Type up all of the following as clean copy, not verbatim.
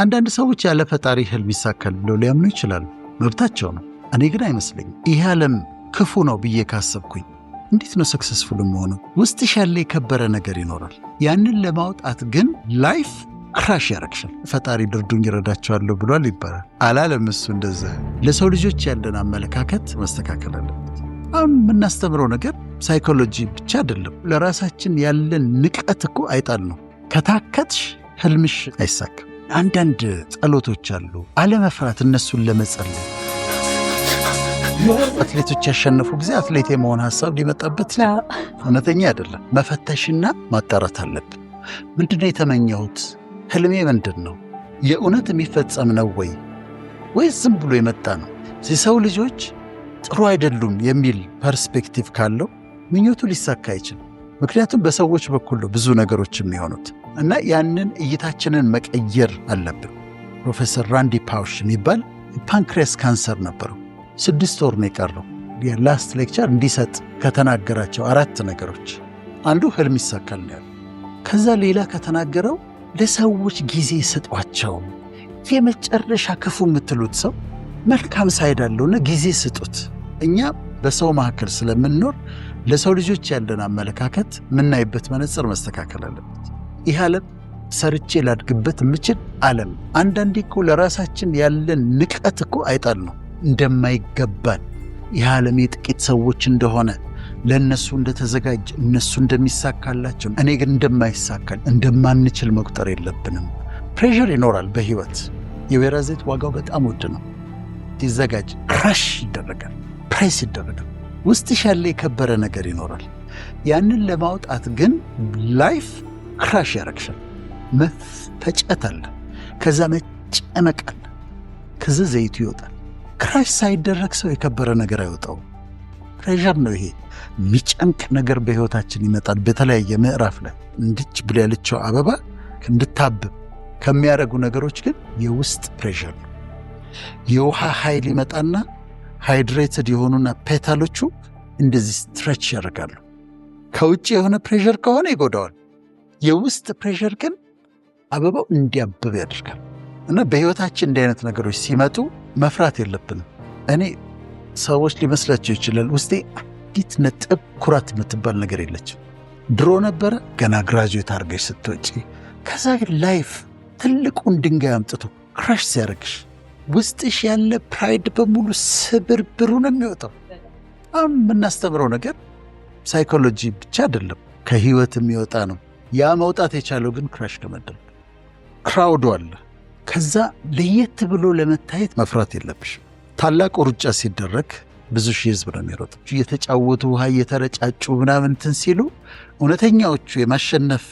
አንዳንድ ሰዎች ያለ ፈጣሪ ህልም ይሳካል ብለው ሊያምኑ ይችላሉ። መብታቸው ነው። እኔ ግን አይመስለኝም። ይህ ዓለም ክፉ ነው ብዬ ካሰብኩኝ እንዴት ነው successful የምሆነው? ውስጥሽ ያለ የከበረ ነገር ይኖራል። ያንን ለማውጣት ግን life crush ያረግሻል። ፈጣሪ እርዱኝ እረዳቸዋለሁ ብሏል ይባላል። አላለም እሱ እንደዛ። ለሰው ልጆች ያለን አመለካከት መስተካከል አለበት። አሁን የምናስተምረው ነገር psychology ብቻ አይደለም። ለራሳችን ያለን ንቀት እኮ አይጣል ነው። ከታከትሽ ህልምሽ አይሳካም። አንዳንድ ጸሎቶች አሉ፣ አለመፍራት፣ እነሱን ለመጸለይ። አትሌቶች ያሸነፉ ጊዜ አትሌት የመሆን ሀሳብ ሊመጣበት እውነተኛ አይደለም። መፈተሽና ማጣራት አለብን። ምንድነው የተመኘሁት? ህልሜ ምንድን ነው? የእውነት የሚፈጸም ነው ወይ ወይስ ዝም ብሎ የመጣ ነው? የሰው ልጆች ጥሩ አይደሉም የሚል perspective ካለው ምኞቱ ሊሳካ አይችልም። ምክንያቱም በሰዎች በኩል ነው ብዙ ነገሮች የሚሆኑት እና ያንን እይታችንን መቀየር አለብን። ፕሮፌሰር ራንዲ ፓውሽ የሚባል pancreas cancer ነበረው። 6 ወር ነው የቀረው። የ last lecture እንዲሰጥ ከተናገራቸው አራት ነገሮች አንዱ ህልም ይሳካል ነው ያለው። ከዛ ሌላ ከተናገረው ለሰዎች ጊዜ ስጧቸው። የመጨረሻ ክፉ የምትሉት ሰው መልካም side አለውና ጊዜ ስጡት። እኛ በሰው መካከል ስለምንኖር ለሰው ልጆች ያለን አመለካከት፣ የምናይበት መነጽር መስተካከል አለበት። ይህ ዓለም ሰርቼ ላድግበት የምችል ዓለም። አንዳንዴ እኮ ለራሳችን ያለን ንቀት እኮ አይጣል ነው። እንደማይገባን፣ ይህ ዓለም የጥቂት ሰዎች እንደሆነ፣ ለእነሱ እንደተዘጋጀ፣ እነሱ እንደሚሳካላቸው፣ እኔ ግን እንደማይሳካል፣ እንደማንችል መቁጠር የለብንም። Pressure ይኖራል በህይወት። የወይራ ዘይት ዋጋው በጣም ውድ ነው። ሲዘጋጅ crush ይደረጋል፣ ፕሬስ ይደረጋል። ውስጥሽ ያለ የከበረ ነገር ይኖራል። ያንን ለማውጣት ግን life crush ያረግሻል። መፈጨት አለ፣ ከዛ መጨመቅ አለ፣ ከዛ ዘይቱ ይወጣል። Crush ሳይደረግ ሰው የከበረ ነገር አይወጣውም። Pressure ነው ይሄ። የሚጨምቅ ነገር በህይወታችን ይመጣል። በተለያየ ምዕራፍ ላይ እንድች ብሎ ያለችው አበባ እንድታብብ ከሚያደርጉ ነገሮች ግን የውስጥ pressure ነው። የውሃ ኃይል ይመጣና hydrated የሆኑና petal ኦቹ እንደዚህ stretch ያደርጋሉ። ከውጭ የሆነ pressure ከሆነ ይጎዳዋል። የውስጥ pressure ግን አበባው እንዲያብብ ያደርጋል። እና በህይወታችን እንዲህ አይነት ነገሮች ሲመጡ መፍራት የለብንም። እኔ ሰዎች ሊመስላቸው ይችላል፣ ውስጤ አንዲት ነጥብ ኩራት የምትባል ነገር የለችም። ድሮ ነበረ ገና graduate አድርገሽ ስትወጪ። ከዛ ግን life ትልቁን ድንጋይ አምጥቶ crush ሲያደርግሽ ውስጥሽ ያለ pride በሙሉ ስብርብሩ ነው የሚወጣው። አሁን የምናስተምረው ነገር psychology ብቻ አይደለም፣ ከህይወት የሚወጣ ነው። ያ መውጣት የቻለው ግን crush ከመደረግ crowd ኡ አለ። ከዛ ለየት ብሎ ለመታየት መፍራት የለብሽም። ታላቁ ሩጫ ሲደረግ ብዙ ሺህ ህዝብ ነው የሚሮጠው። እየተጫወቱ፣ ውሃ እየተረጫጩ ምናምን እንትን ሲሉ እውነተኛዎቹ የማሸነፍ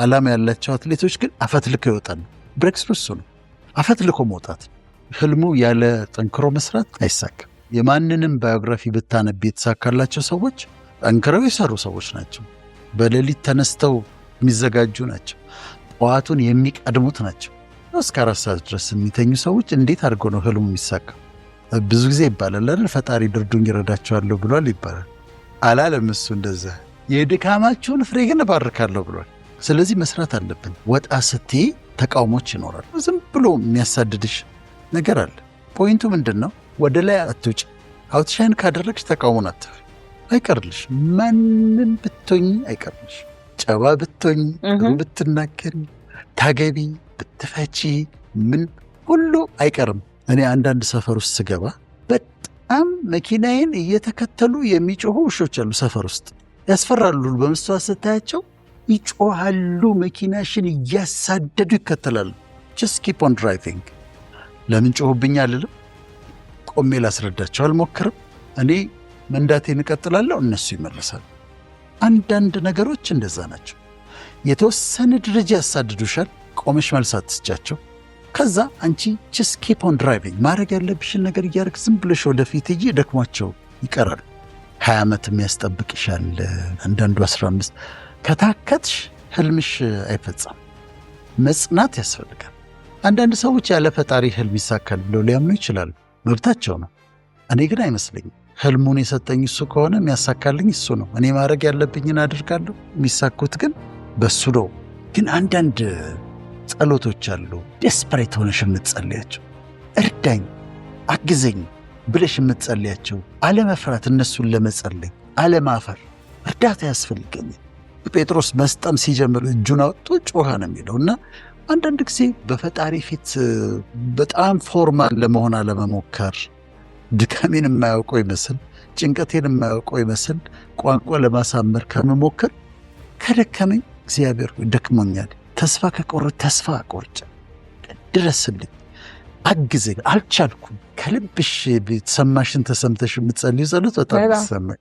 ዓላማ ያላቸው አትሌቶች ግን አፈትልከው ይወጣሉ። Breakthrough እሱ ነው፣ አፈትልኮ መውጣት። ህልሙ ያለ ጠንክሮ መስራት አይሳካም። የማንንም biography ብታነቢ የተሳካላቸው ሰዎች ጠንክረው የሰሩ ሰዎች ናቸው። በሌሊት ተነስተው የሚዘጋጁ ናቸው። ጠዋቱን የሚቀድሙት ናቸው። እስከ 4 ሰዓት ድረስ የሚተኙ ሰዎች እንዴት አድርገው ነው ህልሙ የሚሳካው? ብዙ ጊዜ ይባላል አይደል? ፈጣሪ እርዱኝ እረዳቸዋለሁ ብሏል ይባላል። አላለም እሱ እንደዛ። የድካማችሁን ፍሬ ግን እባርካለሁ ብሏል። ስለዚህ መስራት አለብን። ወጣ ስትይ ተቃውሞች ይኖራሉ። ዝም ብሎ የሚያሳድድሽ ነገር አለ። Point ኡ ምንድን ነው? ወደ ላይ አትውጭ። Outshine ካደረግሽ ተቃውሞን አትፍሪ። አይቀርልሽ። ማንም ብትሆኝ አይቀርልሽ። ጨዋ ብትሆኝ፣ ጥሩ ብትናገሪ፣ ታገቢ፣ ብትፈቺ፣ ምን ሁሉ አይቀርም። እኔ አንዳንድ ሰፈር ውስጥ ስገባ በጣም መኪናዬን እየተከተሉ የሚጮሁ ውሾች አሉ ሰፈር ውስጥ፣ ያስፈራሉ። በመስተዋት ስታያቸው ይጮሃሉ። መኪናሽን እያሳደዱ ይከተላሉ። Just keep on driving። ለምን ጮሁብኝ አልልም። ቆሜ ላስረዳቸው አልሞክርም። እኔ መንዳቴን እቀጥላለሁ፣ እነሱ ይመለሳሉ። አንዳንድ ነገሮች እንደዛ ናቸው። የተወሰነ ደረጃ ያሳድዱሻል። ቆመሽ መልስ አትስጫቸው። ከዛ አንቺ just keep on driving፣ ማድረግ ያለብሽን ነገር እያደረግሽ ዝም ብለሽ ወደፊት ሂጂ፣ ደክሟቸው ይቀራሉ። 20 ዓመት የሚያስጠብቅሻል፣ አንዳንዱ 15። ከታከትሽ ህልምሽ አይፈጸም። መጽናት ያስፈልጋል። አንዳንድ ሰዎች ያለ ፈጣሪ ህልም ይሳካል ብለው ሊያምኑ ይችላሉ። መብታቸው ነው። እኔ ግን አይመስለኝም። ህልሙን የሰጠኝ እሱ ከሆነ የሚያሳካልኝ እሱ ነው። እኔ ማድረግ ያለብኝን አድርጋለሁ። የሚሳኩት ግን በሱ ነው። ግን አንዳንድ ጸሎቶች አሉ፣ desperate ሆነሽ የምትጸልያቸው፣ እርዳኝ፣ አግዘኝ ብለሽ የምትጸልያቸው፣ አለመፍራት፣ እነሱን ለመጸለይ አለማፈር፣ እርዳታ ያስፈልገኛል። ጴጥሮስ መስጠም ሲጀምር እጁን አውጥቶ ጮኸ ነው የሚለው። እና አንዳንድ ጊዜ በፈጣሪ ፊት በጣም formal ለመሆን አለመሞከር፣ ድካሜን የማያውቀው ይመስል፣ ጭንቀቴን የማያውቀው ይመስል ቋንቋ ለማሳመር ከመሞከር፣ ከደከመኝ እግዚአብሔር ደክሞኛል፣ ተስፋ ከቆረጥ ተስፋ ቆርጬ ድረስልኝ፣ አግዘኝ፣ አልቻልኩም። ከልብሽ የተሰማሽን ተሰምተሽ የምትጸልዩ ጸሎት በጣም ይሰማኝ።